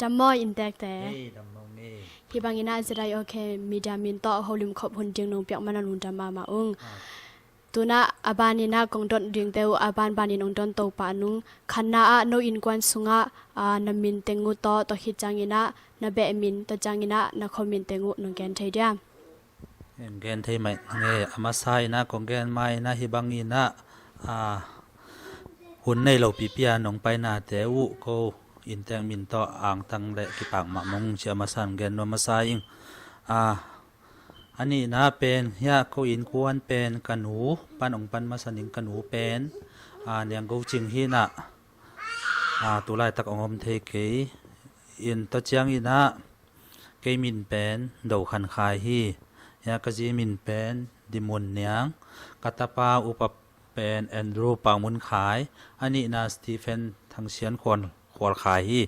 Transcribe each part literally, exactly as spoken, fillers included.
Maw inntekte. Hih bangin ah Z I O K media min tawh holim khop hun ding nong piak man a lungdam mahmah ung. Tunah a banin ah kong dot dingte uh a banbanin hong dot to pah nung. Khatna ah no innkuan sungah na min teng uh tawh, tua khit ciangin ah na beh min, tua ciangin ah na khua min teng uh nong gen thei diam? Gen thei mah ing ei. A masa in ah kong gen ma in ah hih bangin ah hun nei lo pipi a nong painate uh ko inntek min tawh angtang le kipak mahmah ung ci a masa in gen nuam masa ing. A nihna pen hiah ko innkuan pen ka nu pan hong pan masa ning, ka nu pen Niang Go Cing hi in ah, tu laitak hong om thei kei in, tua ciangin ah kei min pen Do Khan Khai hi. Hiah ka zi min pen Di Mun Niang, ka tapa upa pen Andrew Pau Mun Khai, a nihna Stephen Thang Sian Khuan Khual Khai hi.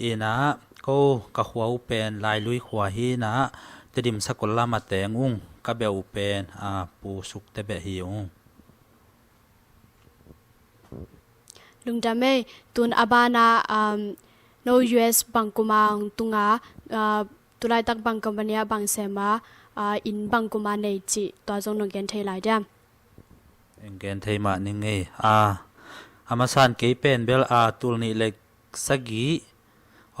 In ah ko ka khua uh pen Lailui khua hi in ah, Tedim Sakol lam a teng ung. Ka beh uh pen Pu Suk Te beh hi ung. Lungdam ei. Tun a banah no U S bang kum a hong tung a, tu laitak bang company ah bang sem a, inn bang kum a nei cih tua zong nong gen thei lai diam? Gen thei mah ning ei. A masa in kei pen bel tul nih le sagih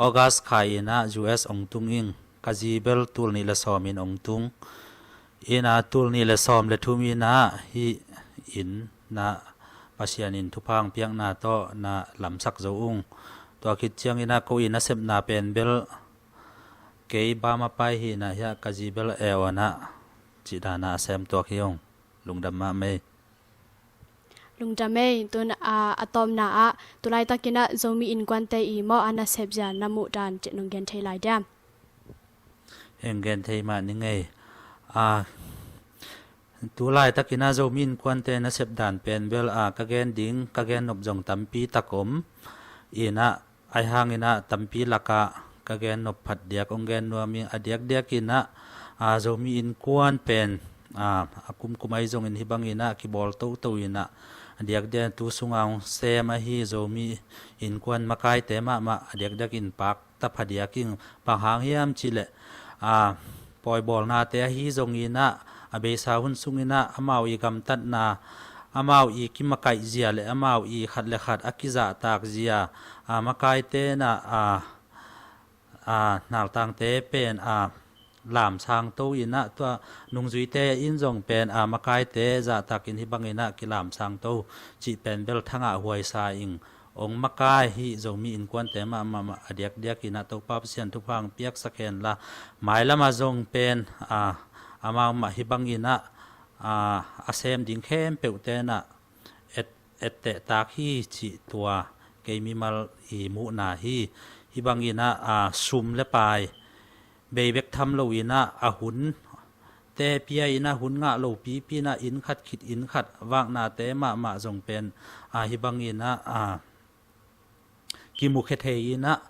August kha in ah U S hong tung ing. Ka zi bel tul nih le sawm in hong tung. In ah tul nih le sawm le thum in ah hih inn ah Pasian in thupha hong piakna tawh na lamsak zo ung. Tua khit ciangin ah ko inn a sepna pen bel kei bam a pai hi in ah hiah ka zi bel e aw in ah cih dan a sem tuak hi ung. Lungdam mahmah ei. Lungdam ei. Tun a tawpna ah tu laitakin ah Zomi Innkuante i maw a nasep zia na muh dan cih nong gen thei lai diam? Gen thei mah ning ei. Tu laitakin ah Zomi Innkuante nasep dan pen bel ka gen ding ka gen nop zong tampi tak om. In ah ahi hangin ah tampi lakah ka gen nop phadiak hong gen nuam ing. A diakdiakin ah Zomi Innkuan pen a kumkum ahi zongin hih bangin ah kibawl toto in ah a diakdiak tu sungah hong sem ahi Zomi Innkuan makaite mahmah a diakdiakin pakta phadiak ing. Bang hang hiam cih leh pawibawlnate ahi zongin ah a beisa hun sungin ah amau i gamtatna, amau i kimakaih zia le amau i khat le khat a kizahtak zia makaite in ah naltangte pen lamsang to in ah, tua nungzuite in zong pen makaite zahtakin hih bangin ah kilamsang to cih pen bel thangah huaisa ing. Hong makai hih Zomi Innkuante mahmah a diakdiakin ah Topa Pasian thupha hong piaksak hen la, mailam ah zong pen amau mah hih bangin ah a sem ding khempeuhte in ah et, ettehtak hi cih tua kei mimal i muhna hi. Hih bangin ah sum le pai bei bek tham lo in ah a hun te pia in ah hun ngah lo pipi in ah inn khat khit inn khat vaknate mahmah zong pen hih bangin ah kimukhia thei in ah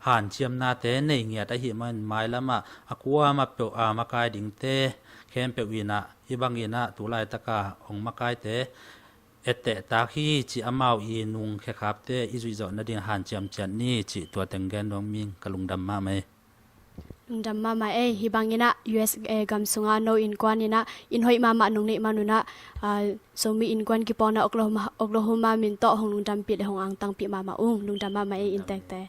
hanciamnate nei ngiat ahih manin mailam ah a kuamah peuh a makai dingte khempeuh in ah hih bangin ah tu laitaka hong makaite ettehtak hi cih amau i nungkhia khapte i zuihzawh nading hanciam ciat ni cih tua teng gen nuam ing. Ka lungdam mahmah ei. Lungdam mahmah ei. Hih bangin ah U S A gam sungah no innkuan in ah inn hoih mahmah nong neih man un ah Zomi Innkuan kipawlna Oklahoma, Oklahoma min tawh hong lungdampih le hong angtangpih mahmah ung. Lungdam mahmah ei inntekte.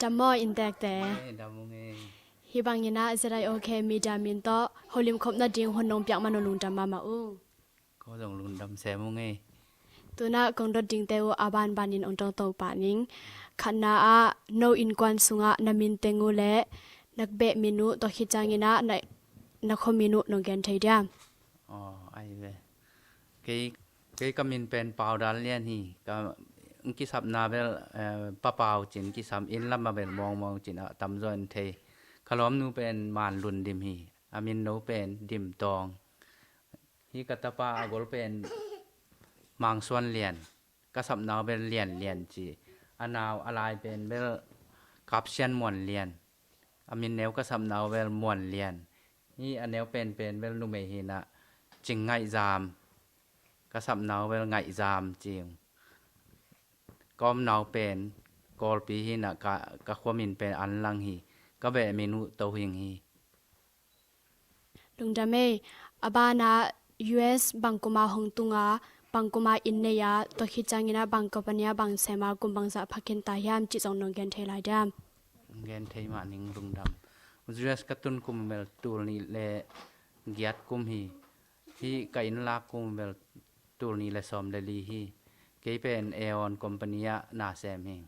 Dam maw inntekte? Maw e, dam ung e. Hih bangin ah Z I O K Media min tawh holim khop nading hun nong piak man un lungdam mahmah ung. Ko zong lungdam sem ung e. Tu-in ah kong dot dingte uh a banbanin ong dot to pah ning. Khatna ah no innkuan sungah na min teng uh le na beh min uh, tua khit ciangin ah na, na khua min uh nong gen thei diam? Aw, ai ve. Kei, kei ka min pen Pau Dal Lian hi. Ka, ong kisapna bel, eh, Pa Pau ci-in kisam, inn lam ah bel Muang Muang ci-in a tamzaw in thei. Ka lawmnu pen Man Lun Dim hi. A min no pen Dim Tawng. Hih ka tapa a gol pen Mang Suan Lian. Ka sapna uh bel Lian Lian ci. A nau a lai pen bel Kap Sian Muan Lian. A min neu ka sapna uh bel Muan Lian. Hih a neu penpen bel numei hi-in ah Cing Ngaih Zam. Ka sapna uh bel Ngaih Zam ci ung. Ka omna uh pen Kawlpi hi-in ah ka, ka khua min pen An Lang hi. Ka beh min uh To Hing hi. Lungdam ei. A banah U S bang kuma hong tung a, bang kuma inn nei a, tua khit ciangin ah bang company ah bang sem a, kum bangzah pha khin ta hiam cih zong nong gen thei lai diam? Gen thei mah ning, lungdam. U S ka tun kum bel tul nih le giat kum hi. Hih ka inn lak kum bel tul nih le sawm le li hi. Kei pen Aeon company ah na sem hi.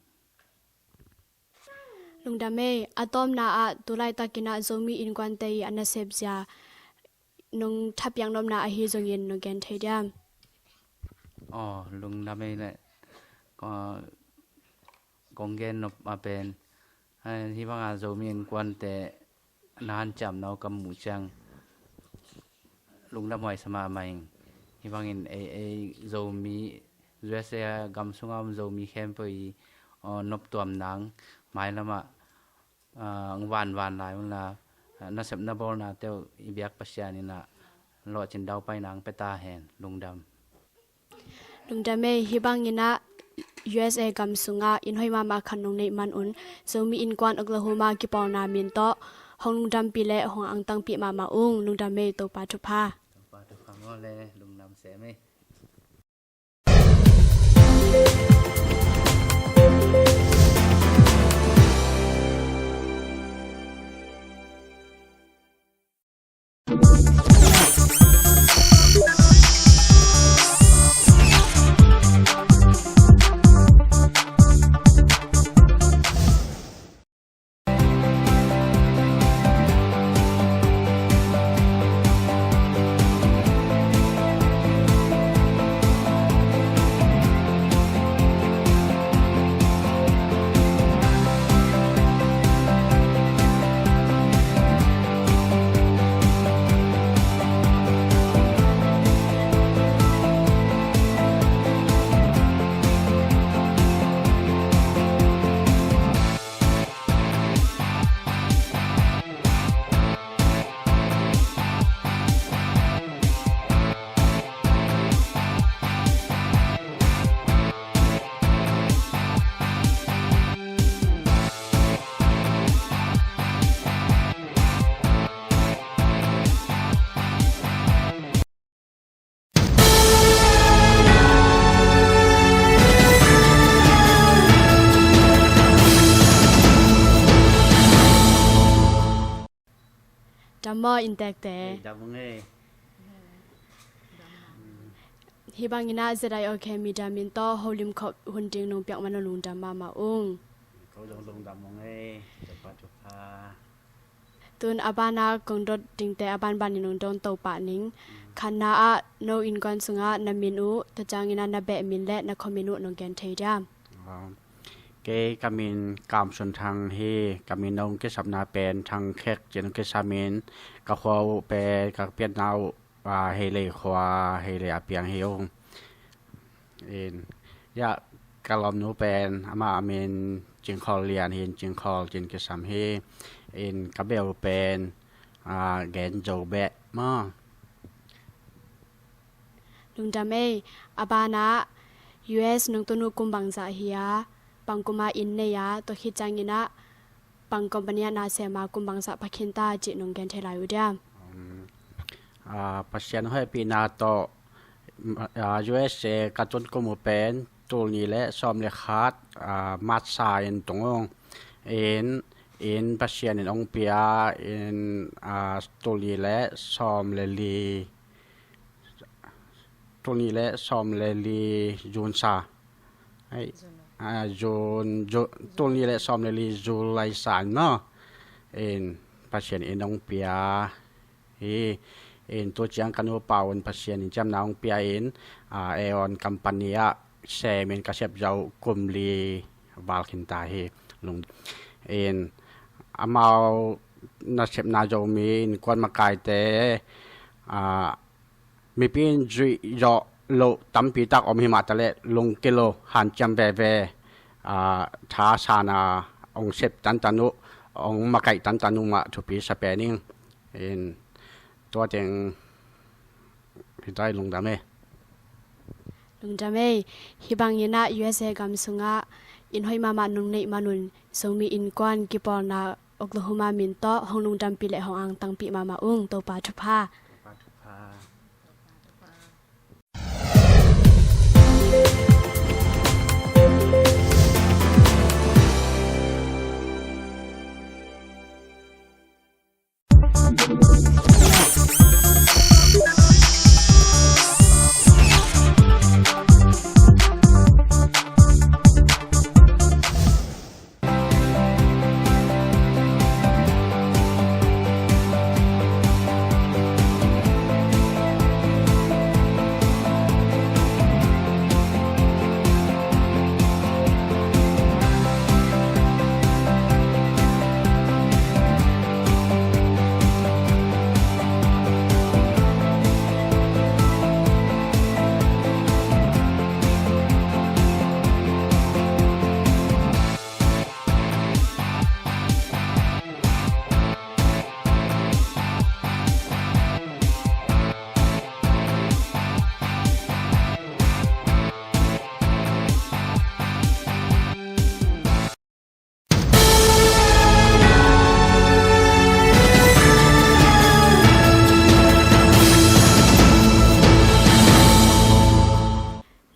Lungdam ei. A tawpna ah tu laitakin ah Zomi Innkuante ii a nasep zia nong thapiak nopna ahi zongin nong gen thei diam? Aw, lungdam ei leh. Ko, kong gen nop a pen, eh, hih banga Zomi Innkuante na hanciamna uh ka muh ciang lungdam huai sa mahmah ing. Hih bangin ei, ei Zomi, U S A gam sunga om Zomi khempeuh i, aw, noptuam nang mailamah, ah, vanvan lai unla, ah, nasepna bawlnate uh i biak Pasian in ah lawhcin daupai nang pia ta hen. Lungdam. Lungdam ei. Hih bangin ah U S A gam sungah inn hoih mahmah khat nong neih man un Zomi Innkuan Oklahoma kipawlna min tawh hong lungdampih le hong angtangpih mahmah ung. Lungdam ei, Topa thupha. Topa thupha maw le, lungdam sem ei. Dam maw inntekte? Ei, dam ung ei. Hih bangin ah Z I O K Media min tawh holim khop hun ding nong piak man un lungdam mahmah ung. Ko zong lungdam ung ei. Thupha, thupha. Tu-in a banah kong dot dingte a banbanin ong dot to pah ning. Khatna ah no innkuan sungah na min uh, tua ciangin ah na beh min le na khua min uh nong gen thei diam? Aw. Kei ka min Kam Sun Thang hi. Ka min ong kisapna pen Thang Khek ci-in ong kisam in, ka khua uh pen, ka pianna uh, ah, Heilei khua, Heilei a piang hi ung. In, ya, ka lawmnu pen amah a min Cing Khol Lian hi in, Cing Khol ci-in kisam hi. In, ka beh uh pen, ah, Gen Zo beh maw. Lungdam ei. A banah U S nong tun uh kum bangzah hi a, bang kuma inn nei a, tua khit ciangin ah bang company ah na sem a, kum bangzah pha khin ta cih nong gen thei lai uh diam? Um, ah, Pasian hehpihna tawh, ah, U S A ka tun kum uh pen tul nih le sawm le khat, ah, March sa in tung ung. In, in Pasian in hong pia in, a, tul nih le sawm le li, tul nih le sawm le li June sa. Hei. A, June, Ju-, tul nih le sawm le li July sa in maw. In Pasian in hong pia hi. In tu ciang ka nupa un Pasian in ciamna hong pia in, a, Aeon company ah sem in ka sep zo kum li val khin ta hi. Lung in amau nasepna Zomi innkuan makaite, a, mipi in zuih zawh loh tampi tak om hi mah taleh lungkil uh, hanciam veve, a, thasan a hong sep tantan uh, hong makaih tantan uh mah thupi sa pen ing. In tua teng hi tai. Lungdam e. Lungdam e. Hih bangin ah U S A gam sungah inn hoih mahmah nong neih manun Zomi Innkuan kipawlna Oklahoma min tawh hong lungdampih le hong angtangpih mahmah ung. Topa thupha.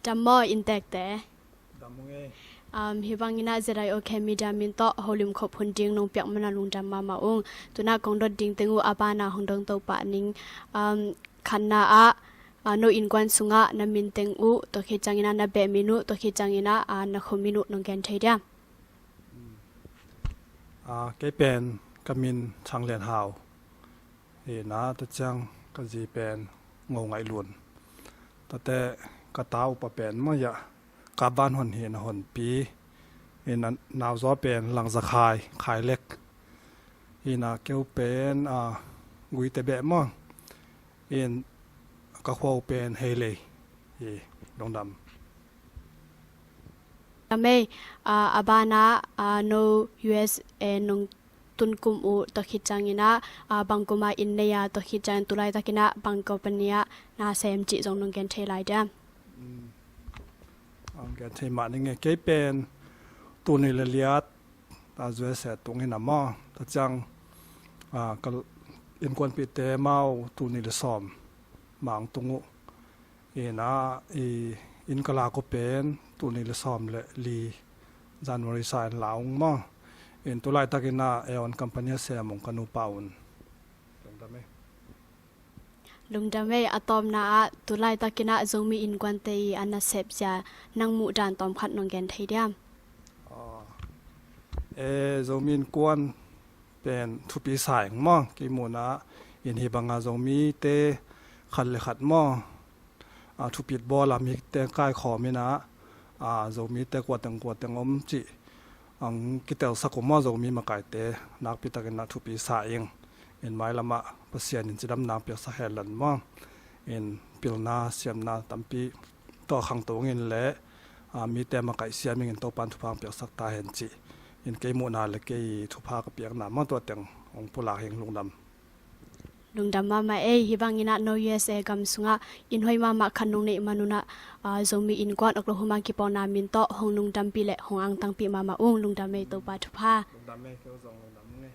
Dam maw inntekte? Dam ung e. Um, hih bangin ah Z I O K Media min tawh holim khop hun ding nong piak man a lungdam mahmah ung. Tu-in ah kong dot ding teng uh a ban a hong dong to pah ning. Um, khatna ah, ah, no innkuan sungah na min teng uh, tua khit ciangin ah na beh min uh, tua khit ciangin ah, ah, na khua min uh nong gen thei diam? Ah, kei pen ka min Thang Lian Hau. Hi na, tua ciang ka zi pen Ngo Ngaih Lun. Tate ka ta upa pen mah hiah Kap Van Hon hi na, Honpi. Hi na, nauzaw pen Lang Za Khai, Khai Lek. Hi na, keu pen, ah, Guite beh maw. In ka khua uh pen Heilei hi. Lungdam. Lungdam e. Ah, a ban ah, ah, no U S A nong tun kum uh, tua khit ciangin ah, ah, bang kum ah inn nei a, tua khit ciangin tu laitakin ah bang company ah na sem cih zong nong gen thei lai diam? Mm. Hong gen thei mah ning e. Kei pen tul nih le li at ah, U S A tung hi na maw. Tua ciang, ah, ka innkuanpihte amau tul nih le sawm mah tung uh. Hi na, i, inn ka lak uh pen tul nih le sawm le li January sa in la ung maw. In tu laitakin ah Aeon company a sem ung ka nupa un. Lungdam e. Lungdam e. A tawpna ah tu laitakin ah Zomi innkuante i a nasep zia nang muh dan tawm khat nong gen thei diam? Ah, e, Zomi innkuan pen thupi sa ing maw. Kei muhna in hih banga Zomite khat le khat maw, ah, thupit bawl a mite kaikhawm in ah, ah, Zomite kua teng kua teng om cih ang kitelsak uh maw, Zomi makaite nakpi takin ah thupi sa ing. In mailam ah Pasian in cidamna piaksak hen la maw. In pilna siamna tampi tawh khangto ing in le, ah, mite makaih siam ing in Topa'n thupha piaksak ta hen ci. In kei muhna le kei thupha ka piakna maw, tua teng hong pulak hi ing. Lungdam. Lungdam mahmah ei. Hih bangin ah no U S A gam sungah inn hoih mahmah khat nong neih man un ah, ah, Zomi Innkuan Oklahoma kipawlna min tawh hong lungdampih le hong angtangpih mahmah ung. Lungdam ei, Topa thupha. Lungdam ei, kei zong lungdam ei.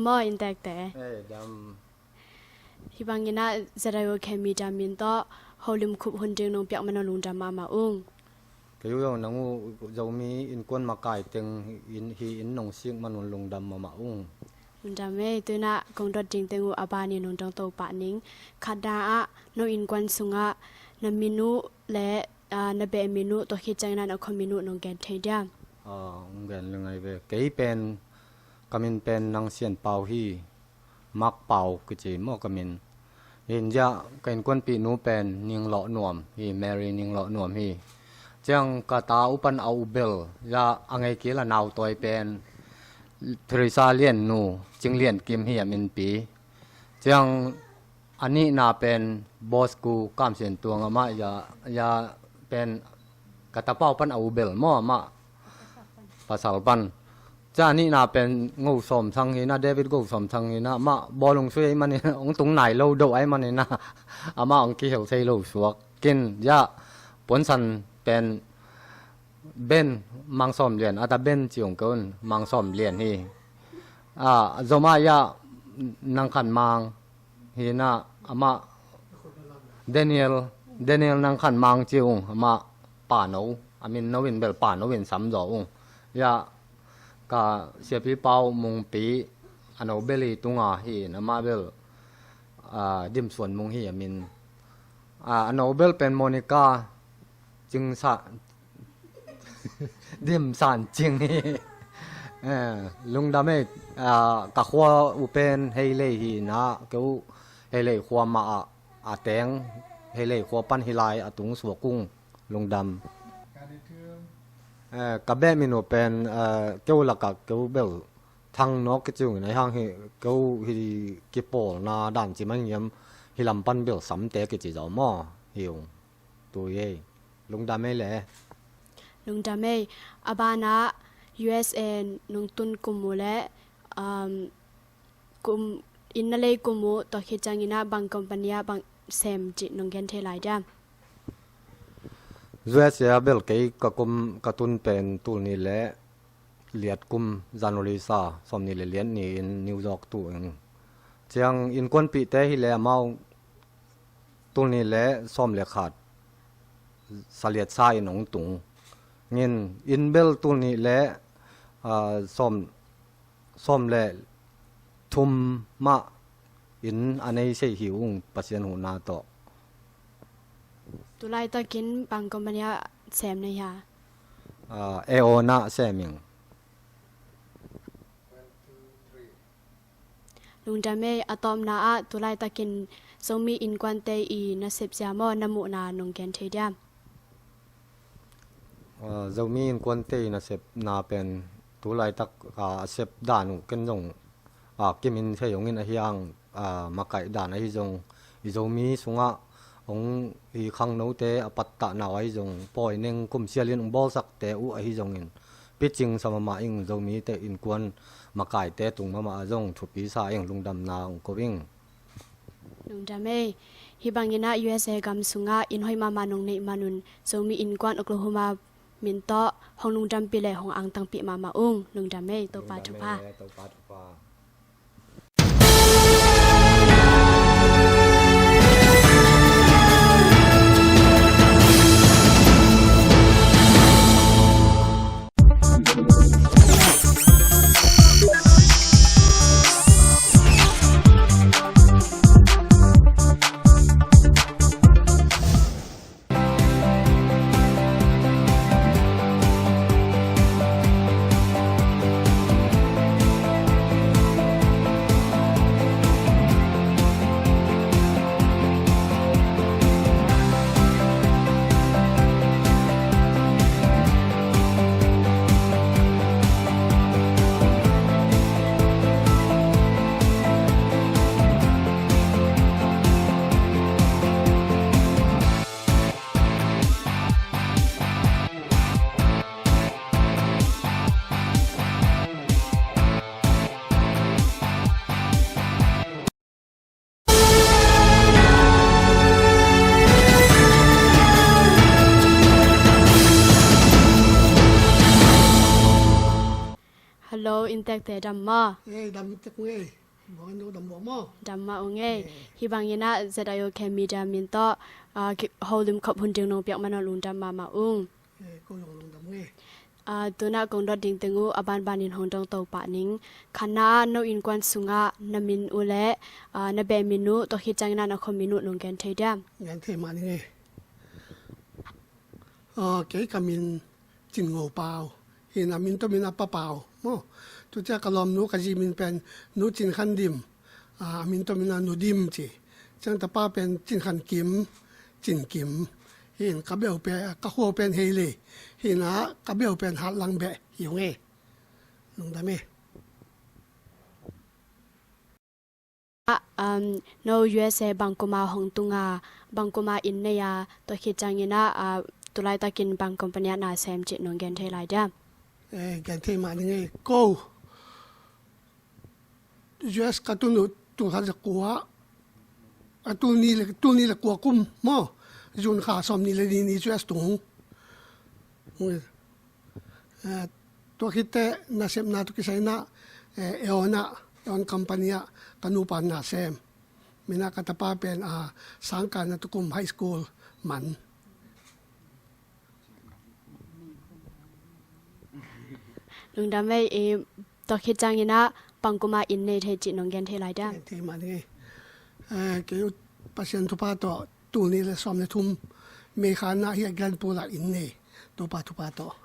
Maw inntekte. Ei, dam. Hih bangin ah Z I O K Media min tawh holim khup hun ding nong piak man aw lungdam mahmah ung. Kei uh zong nang uh Zomi innkuan makai teng in hi in nong sik man un lungdam mahmah ung. Lungdam ei, tu-in ah kong dot ding teng uh a banin nong dong to pah ning. Khatna ah no innkuan sungah na min uh le, aa, na beh min uh, tua khit ciangin ah na khua min uh nong gen thei diam? Aa, hong gen le ngai ve. Kei pen ka min pen Nang Sian Pau hi. Mak Pau kici maw ka min. Hi in ziah ka innkuanpih nu pen Ning Lawh Nuam hi, Mary Ning Lawh Nuam hi. Ciang ka ta uh pan a u bel, ziah a ngei kil a nau tawi pen Theresa Lian nu, Cing Lian Kim hi a minpi. Ciang a nihna pen Bosku Kam Sian Tuang amah, ziah, ziah pen ka tapa uh pan a u bel maw amah. Pasal pan. Ciang a nihna pen Ngo Sawm Thang hi na, David Ngo Sawm Thang hi na, amah bawlung sui ahih manin, hong tung nai lo doh ahih manin ah, amah hong kihel thei lo suak. Kin, ziah, puansan pen Ben Mang Sawm Lian, a ta Ben ci ung kei un, Mang Sawm Lian hi. A, zom ah ziah Nang Khan Mang hi na, amah Daniel, Daniel Nang Khan Mang ci ung, amah pano, a min no in bel pano in sam zaw ung. Ziah ka Siapi Pau Mungpi, a no bel hi tunga hi in, amah bel, aa, Dim Suan Mung hi a min. Aa, a no bel pen Monica Cing Sa, Dim San Cing hi. Eh, lungdam ei, aa, ka khua uh pen Heilei hi na, kei uh Heilei khua mah ah, a teng Heilei khua pan hi lai a tung suak ung. Lungdam. Eh, ka beh min uh pen, eh, kei uh lakah kei uh bel Thang Nawk kici ung in, ahih hang hi kei uh hi kipawlna dan ci mah hiam, hi lam pan bel Samte kici zaw maw hi ung. Tu hi ei. Lungdam ei le. Lungdam ei. A banah U S A nong tun kum uh le, um, kum, inn na lei kum uh, tua khit ciangin ah bang company ah bang sem cih nong gen thei lai diam? U S A ah bel kei ka kum, ka tun pen tul nih le liat kum, January sa, sawm nih le liat ni-in New York tu ing. Ciang innkuanpihte hi le amau tul nih le sawm le khat, sa liat sa in hong tung. Ngin inn bel tul nih le, aa, sawm, sawm le thum mah inn a nei sei hi ung Pasian huhna tawh. Tu laitakin bang company ah sem na hia? Aa, A O na sem ing. Lungdam ei, a tawpna ah tu laitakin Zomi innkuante i nasep zia maw, na muhna nong gen thei diam? Aa, Zomi innkuante i nasepna pen tu laitak, aa, a sep dan uh ken zong, aa, kimin thei hong in, ahih hang, aa, makaih dan ahi zong, i Zomi sungah hong i khangnote a pattahna uh ahi zong, pawi neng kum sialin hong bawlsakte uh ahi zongin, picing sa mahmah ing, Zomite innkuan makaite tung mahmah ah zong thupi sa ing, lungdamna hong ko ing. Lungdam ei. Hih bangin ah U S A gam sungah inn hoih mahmah nong neih manun Zomi Innkuan Oklahoma min tawh hong lungdampih le hong angtangpih mahmah ung. Lungdam ei. Topa thupha. Lungdam ei, Topa thupha. Tekte dam maw? Eh, dam tek ung ei. Bang no dam maw? Dam mah ung ei. Eh. Hih bangin ah Z I O K Media min tawh, ah, ki-, holim khop hun ding nong piak man aw lungdam mahmah ung. Eh, ko zong lungdam ung ei. Ah, tu-in ah kong dot ding teng uh a banbanin hong dong to pah ning. Khatna ah no innkuan sungah na min uh le, ah, na beh min uh, tua khit ciangin ah na khuamin uh nong gen thei diam? Gen thei mah ning ei. Ah, kei ka min Cin Ngo Pau. Hi-in ah min tawh min ah Pa Pau maw. Tu ciang ka lawmnu ka zi min pen Nu Cin Khan Dim. Ah, a min tawh min ah Nu Dim ci. Ciang tapa pen Cin Khan Kim, Cin Kim. Hi-in ka beh uh pen, ka khua uh pen Heilei. Hi-in ah ka beh uh pen Hatlang beh hi ung ei. Lungdam ei. Ah, um, no U S A bang kuma hong tung a, bang kuma inn nei a, tua khit ciangin ah, ah, tu laitakin bang company ah na sem cih nong gen thei lai diam? Eh, gen thei mah ning ei. Ko U S ka tun uh tul khat le kua, a tul nih le, tul nih le kua kum maw, June kha sawmnih le nih ni U S tung ung. Eh, tua khit teh nasepna tawh kisai-in ah, eh, Aeon ah, Aeon company ah ka nupa in na sem. Min ah ka tapa pen, ah, Sangkah na tukum high school man. Lungdam ei, eh, tua khit ciangin ah bang kuma inn nei thei cih nong gen thei lai diam? Gen thei mah ning ei. Eh, kei uh Pasian thupha tawh tul nih le sawm le thum May kha-in ah hih a Glenpool ah inn nei. Topa thupha tawh.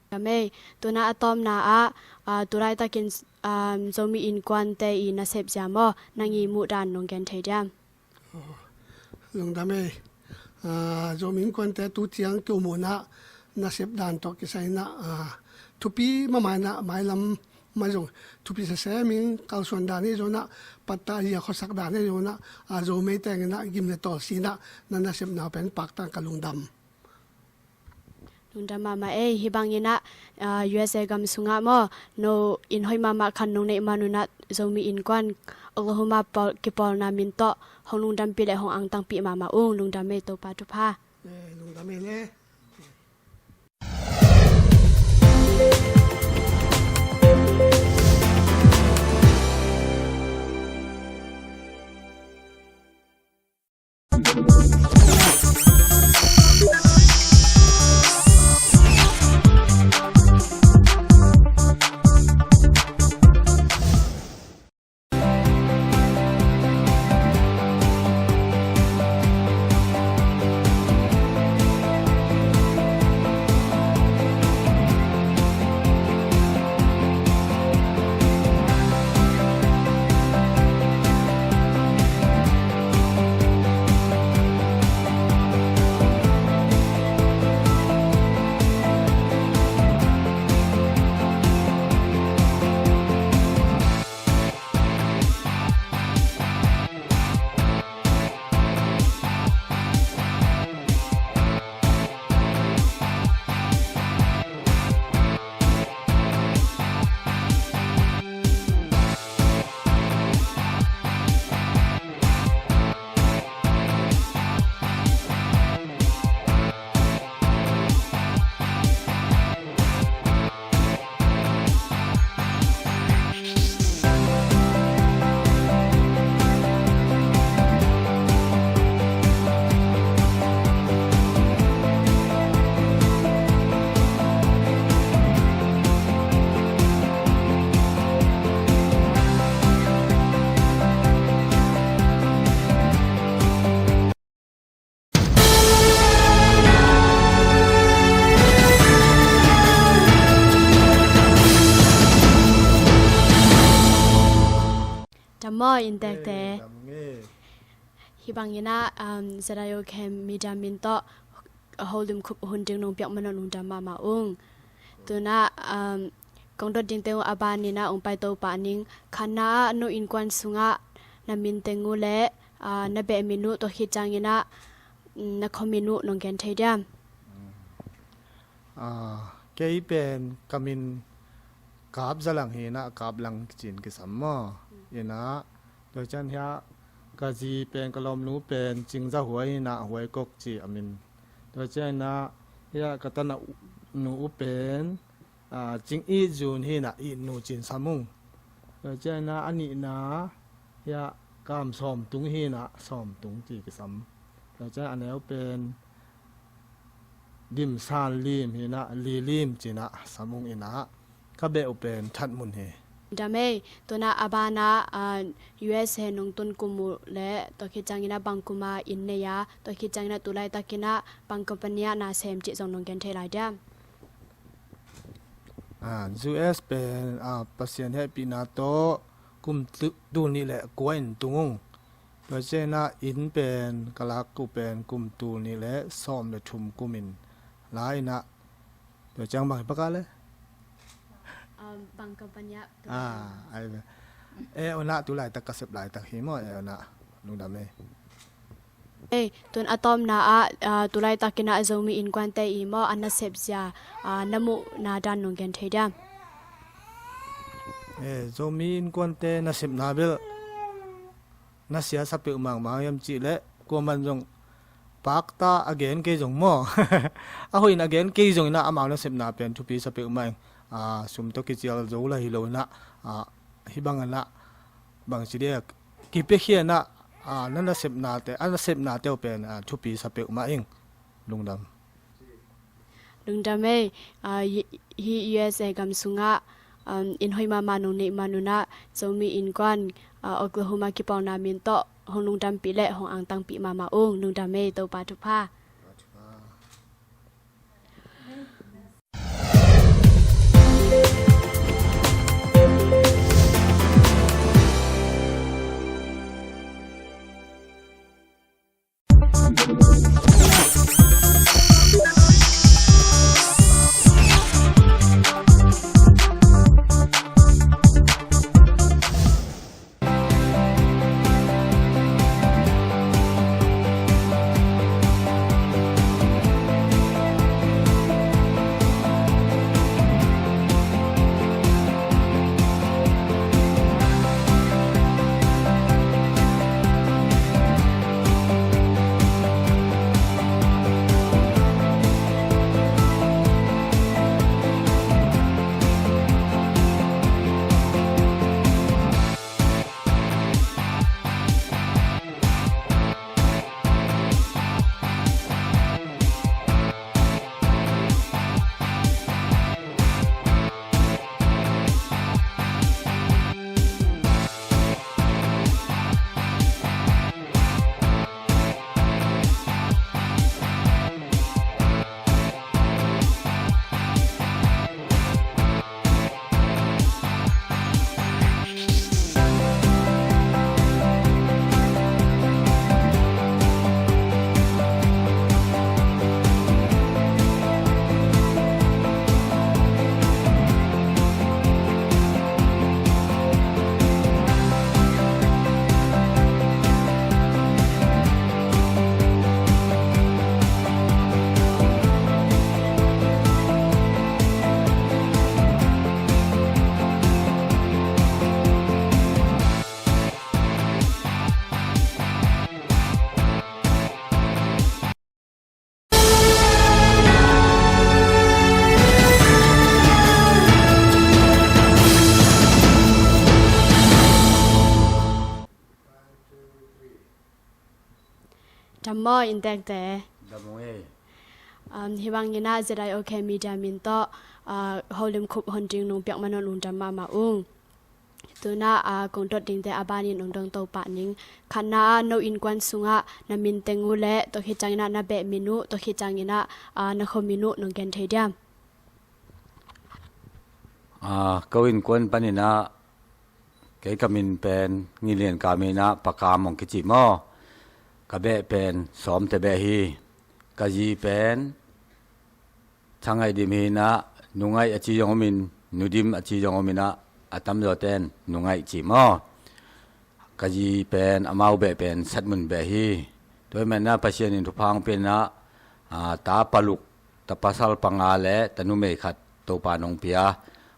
Lungdam ei, tu-in ah a tawpna ah, ah, tu laitakin, ah, Zomi Innkuante i nasep zia maw, nang i muhdan nong gen thei diam? Lungdam ei. Ah, Zomi Innkuante tu ciang ki-um un ah nasep dan tawh kisai-in ah, ah, thupi mahmah in ah mailam mah zong thupi sese ming kalsuan dan hi zong ah, patta zia khuasak dan hi zong ah, ah, Zo mei teng in ah gim le tawl si-in ah na nasepna pen paktan ka lungdam. Lungdam mahmah ei, hih bangin ah, ah, U S A gam sungah maw, no inn hoih mahmah khat nong neih man un ah Zomi Innkuan Oklahoma pawl, kipawlna min tawh hong lungdampih le hong angtangpih mahmah ung. Lungdam ei, Topa thupha. Eh, lungdam ei le. Dam maw, inntekte? Eh, dam ung ei. Hih bangin ah, um, Z I O K Media min tawh holim khup hun ding nong piak man aw lungdam mahmah ung. Tu-in ah, um, kong dot ding teng uh a banin ah hong pai to pah ning. Khatna ah no innkuan sungah na min teng uh le, ah, na beh min uh, tua khit ciangin ah, mm, na khua min uh nong gen thei diam? Ah, kei pen ka min Kap Za Lang hi-in ah, Kap Lang ci-in kisam maw. Hi-in ah, tua ciang hiah ka zi pen, ka lawmnu pen Cing Za Huai hi-in ah, Huai Kok ci a min. Tua ciangin ah hiah ka tanu uh pen Cing It Zun hi inah It Nu ci-in sam ung. Tua ciang inah a nihna hiah Kam Sawm Tung hi inah Sawm Tung ci kisam. Tua ciang a neu pen Dim San Lim hi inah Li Lim ci-in ah sam ung inah ka beh uh pen That Mun hi. Dam ei, tu-in ah a banah U S A nong tun kum uh leh tua khit ciang inah bang kum a inn nei a, tua khit ciang inah tu laitakin ah bang company ah na sem cih zong nong gen thei lai diam? U S pen Pasian hehpihna tawh kum tul nih leh kua in tung ung. Tua ciang inah inn pen ka lak uh pen kum tul nih leh sawm leh thum kum in la inah. Tua ciang bang hi paka le? Bang company ah? Ah, ai ve. Eh, unah tu laitak ka sep laitak hi maw, eh, unah lungdam ei. Ei, tun a tawpna ah tu laitakin ah Zomi Innkuante i maw a nasep zia na muhna dan nong gen thei diam? Eh, Zomi Innkuante nasepna bel na sia sa peuhmah mang hiam cih leh kuaman zong pakta a gen kei zong maw, a hoih in a gen kei zong inah amau nasepna pen thupi sa peuhmah ing. Sum tawh kicial zo la hi lo inah, hih bang inah bangci dek kipiakhia inah na nasepnate, a nasepnate uh pen thupi sa peuhmah ing. Lungdam. Lungdam ei. Hih U S A gam sungah inn hoih mahmah nong neih man un ah Zomi Innkuan Oklahoma kipawlna min tawh hong lungdampih leh hong angtangpih mahmah ung. Lungdam ei, Topa thupha. Dam maw inntekte? Dam ung ei. Hih bangin ah Z I O K Media min tawh holim khup hon ding nong piak man un lungdam mahmah ung. Tu-in ah kong dot dingte a banin ong dong to pah ning. Khatna ah no innkuan sungah na min teng uh leh tua khit ciangin ah na beh min uh, tua khit ciangin ah na khua min uh nong gen thei diam? Ko innkuan panin ah kei ka min pen Ngi Lian Kam hi-in ah Pa Kam hong kici maw. Ka beh pen Sawmte beh hi. Ka zi pen Tha Ngaih Dim hi-in ah, Nu Ngaih a ci zong om in, Nu Dim a ci zong om in ah, a tamzawte in Nu Ngaih ci maw. Ka zi pen amau beh pen Sat Mun beh hi. Tua ahih manin ah Pasian in thupha hong pia-in ah, ta paluk, ta pasal panga leh ta numei khat Topa in hong pia.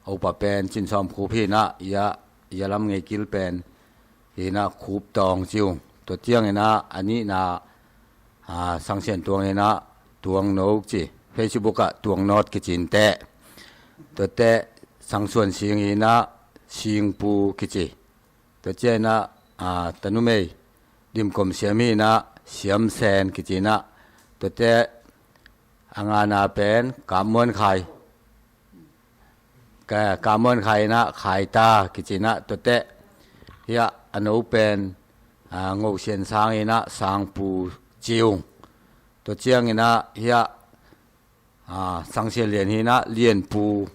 A upa pen Cin Sawm Khup hi-in ah, i a, i a lam ngei kil pen hi-in ah Khup Tawng ci uh. Tua ciangin ah a nihna Sang Sian Tuang hi-in ah Tuang No ci, Facebook ah Tuang Nawt kici inteh. Tuate Sangsuan Sing hi inah Singpu kici. Tua ciang inah, a, tanumei Dim Kom Siam hi inah Siam Sen kici inah. Tuate a ngana pen Kam Muan Khai. Ka, Kam Muan Khai inah Khai Ta kici inah. Tuate hiah a no pen, a, Ngo Sian Sang inah Sangpu Ciung. Tua ciang inah hiah, a, Sang Sian Lian hi inah Lianpu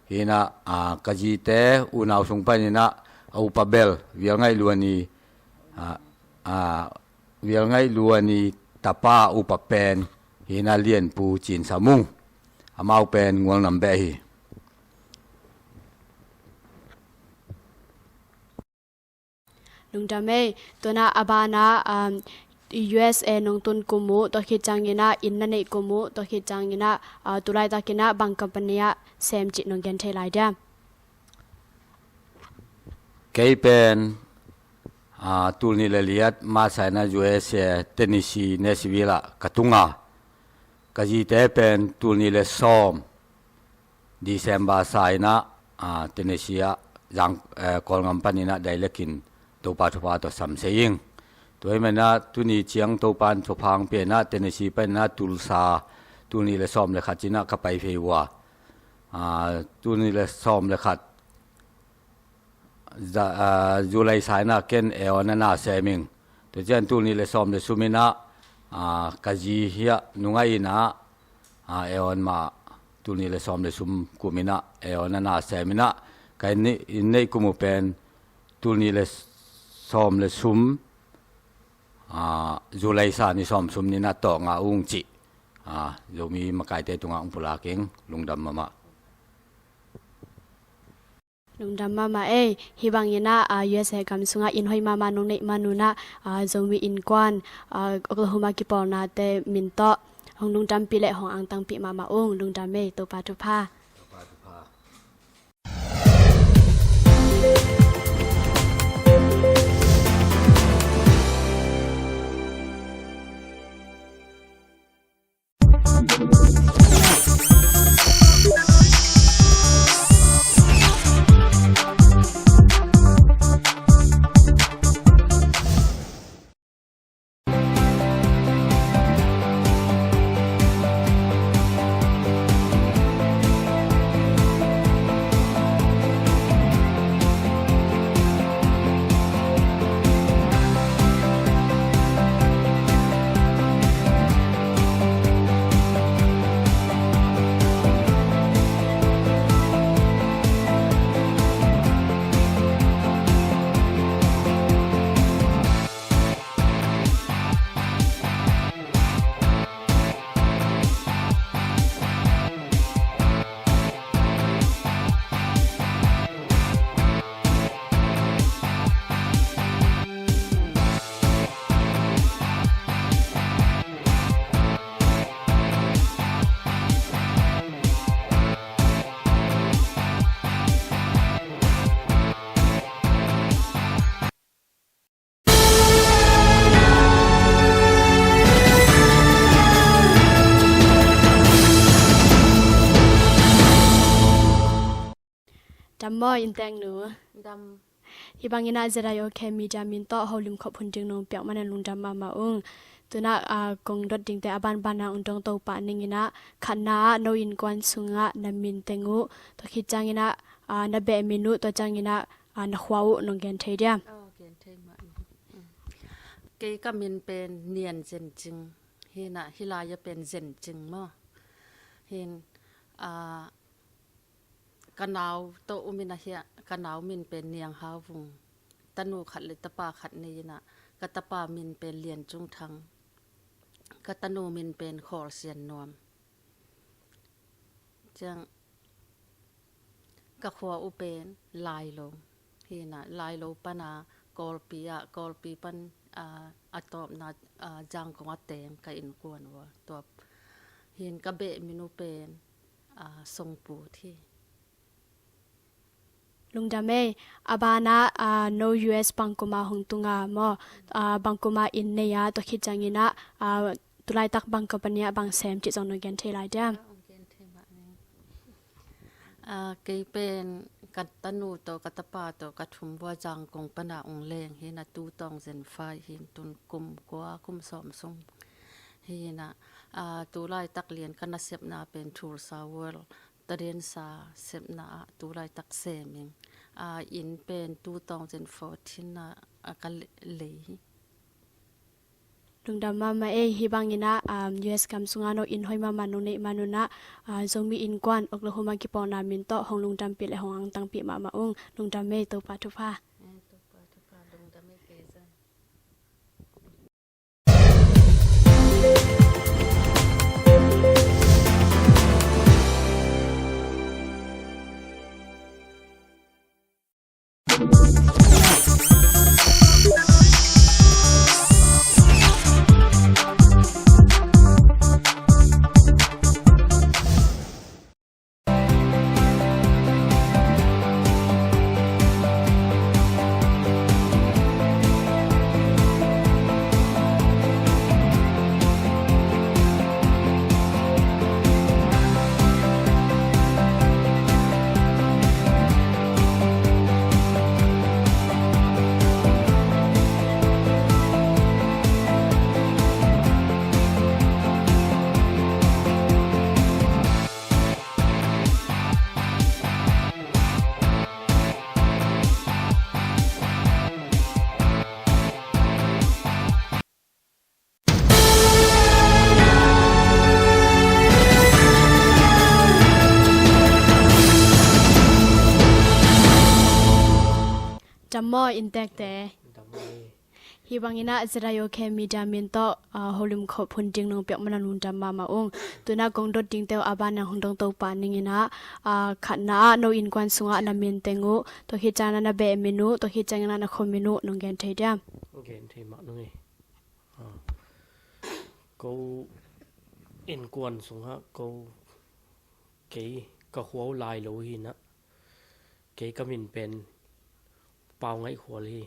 hi inah, a, ka zite unau sung pan inah a upa bel Vial Ngaih Luan i, a, a, Vial Ngaih Luan i tapa upa pen hi inah Lianpu Cin Sa Mung. Amau pen Ngual Nam beh hi. Lungdam ei. Tua inah a banah, um, U S A nong tun kum uh, tua khit ciang inah inn na neih kum uh, tua khit ciang inah, uh, tu laitak inah bang company ah sem cih nong gen thei lai diam? Kei pen, a, tul nih le li ah March ah inah U S A Tennessee Nashville ah ka tung a, ka zite pen tul nih le sawm December sa inah, a, Tennessee ah zang, eh, Kawlgam pan inah direct in Topa thupha tawh sam se ing. Tua ahih manin ah tuni ciang Topa in thupha hong pia inah Tennessee pan inah Tulsa tul nih le sawm le khat ci inah ka pai phei uh a, a, tul nih le sawm le khat Za-, a, July sa inah ken Eon a na sem ing. Tua ciang tul nih le sawm le sum inah, a, ka zi hiah nungah inah, a, Eon mah tul nih le sawm le sum kum inah Eon a na sem inah, ka inn, inn neih kum uh pen tul nih le sawm le sum, a, July sa ni sawm sum ni inah tawh ngah ung cih, a, Zomi makaite tungah hong pulak ing. Lungdam mahmah. Lungdam mahmah ei. Hih bang inah, a, U S A gam sungah inn hoih mahmah nong neih man un ah, a, Zomi Innkuan, a, Oklahoma kipawlnate min tawh hong lungdampih le hong angtangpih mahmah ung. Lungdam ei. Topa thupha. Dam maw, inn teng nu? Dam. Hih bang inah Z I O K Media min tawh holim khop hun ding nong piak manin lungdam mahmah ung. Tu inah, a, kong dot dingte a banban ah hong dong to pah ning inah, khatna ah no innkuan sungah na min teng uh, tua khit ciang inah, a, na beh min uh, tua ciang inah, a, na khua uh nong gen thei diam? Oh, gen thei mah ing. Mm. Kei ka min pen Nian Zen Cing hi inah, hih lai ah pen Zen Cing maw. Hi in, a, ka nau tawh um inah hiah, ka nau min pen Niang Hau Vung. Tanu khat le tapa khat nei inah, ka tapa min pen Lian Cung Thang. Ka tanu min pen Khawl Sian Nuam. Ciang ka khua uh pen Lailo hi inah, Lailo pan a Kawlpi ah, Kawlpi pan, a, a tawpna, a, Zangkong a teng ka innkuan uh a. Tua hi in ka beh min uh pen, a, Songpu hi. Lungdam ei. A banah, a, no U S bang kuma hong tung a maw, a, bang kuma inn nei a, tua khit ciang inah, a, tu laitak bang company ah bang sem cih zong nong gen thei lai diam? Ah, hong gen thei mah ning. Ah, kei pen ka tanu tawh ka tapa tawh ka thum vua Zangkong pana ong leng hi na, two thousand five hi na, tun kum kua kum sawm sung hi na. Ah, tulaitak lian ka nasepna pen Tulsa World Tadensa sepna ah tulaitak sem ing. Ah, inn pen two thousand fourteen ah, ah, ka le-, lei hi. Lungdam mahmah ei. Hih bangin ah, um, U S gam sungah no inn hoih mahmah nong neih man un ah, uh, Zomi Innkuan Oklahoma kipawlna min tawh hong lungdampih le hong angtangpih mahmah ung. Lungdam ei, Topa thupha. Eh, Topa thupha, lungdam ei kei zong. Tam maw, inntekte? Tam maw. Hih bangin ah Z I O K Media min tawh, ah, holim khop hun ding nong piak man a lungdam mahmah ung. Tu-in ah kong dot dingte uh a ban ah hong dong to pah ning in ah, ah, khatna ah no innkuan sungah na min teng uh, tua khit ciangin ah na beh min uh, tua khit ciangin ah na khua min uh nong gen thei diam? Gen thei mah nung ei. Ah. Ko innkuan sungah ko, kei ka khua uh lai lo hi na. Kei ka min pen Pau Ngaih Khual hi.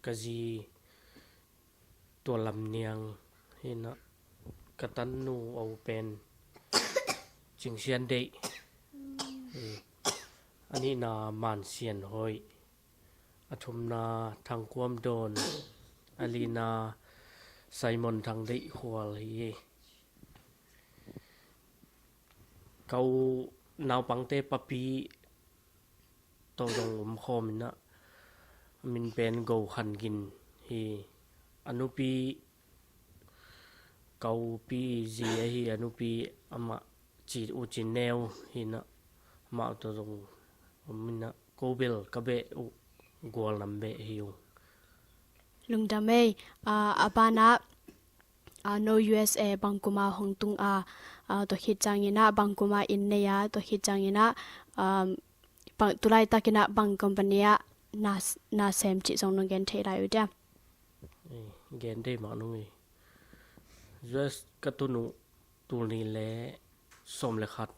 Ka zi Tua Lam Niang hi na. Ka tanu aw pen Cing Sian Deih hi. A nihna Man Sian Hoih. A thumna Thang Kuam Dawn. A lina Simon Thang Deih Khual hi. Ka u naupangte papi tawh zong om khawm in ah, a min pen Go Khan Gin hi. A nupi, ka u pi zi ahi a nupi, amah ci, U Cin Neu hi na, amah tawh zong om in ah, ko bel ka beh uh Gualnam beh hi ung. Lungdam ei. Ah, a ban ah, ah, no U S A bang kum a hong tung a, ah, tua khit ciangin ah bang kum a inn nei a, tua khit ciangin ah, um, bang, tulaitak in ah bang company ah na, na sem cih zong nong gen thei lai uh diam? Eh, gen thei mah nung ei. U S ka tun uh tul nih le sawm le khat,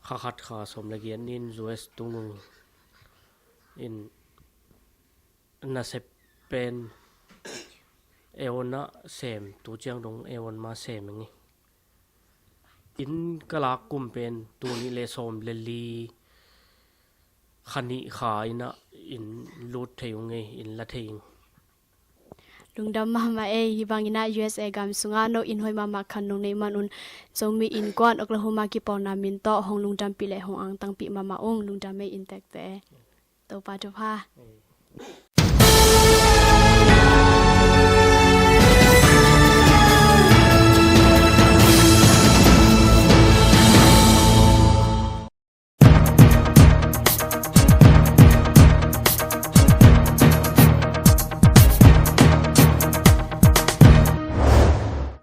kha khat kha sawm le giat ni-in U S tung ung. In nasep pen Aeon ah sem, tu ciang dong Aeon mah sem ing ei. Inn ka lak kum pen tul nih le sawm le li, kha nih kha in ah inn lut thei ung ei, inn la thei ing. Lungdam mahmah ei. Hih bangin ah U S A gam sungah no inn hoih mahmah khat nong neih man un, Zomi Innkuan Oklahoma kipawlna min tawh hong lungdampih le hong angtangpih mahmah ung. Lungdam ei, inntekte. Topa thupha.